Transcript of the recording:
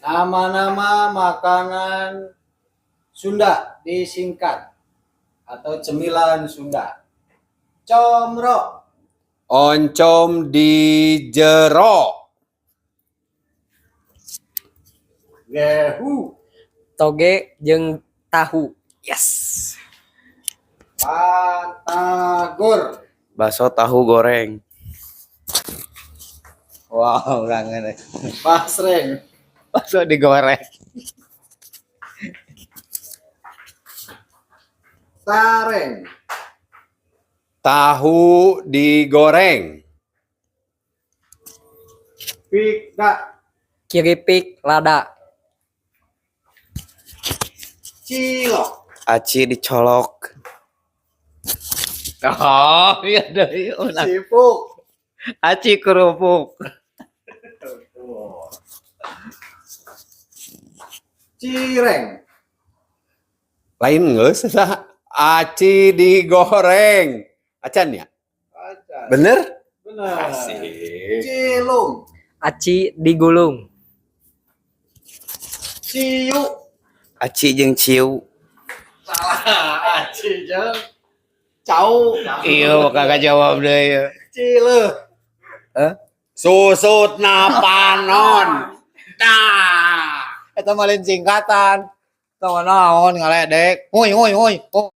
Nama-nama makanan Sunda disingkat atau cemilan Sunda. Comro, Oncom di jero. Gehu, Toge jeung tahu. Yes. Batagor, Bakso tahu goreng. Wow, kangen. Basreng, Bakso digoreng. Sareng, Tahu digoreng. Pika, Kiripik lada. Cilok, Aci dicolok. Oh, iya deui ulah. Sipuk, Aci kerupuk. Cireng, Lain geus eta. Aci digoreng. Acan ya? Acan. Bener? Benar. Asik. Cilung, Aci digulung. Ciu, Aci jeung ciu. Salah, aci jeung cau. Iya, kagak jawab deui. Cile, Susut napanon. Nah. Eta mah lain singkatan. Tong naon ngaledek. Huy huy huy. Oh.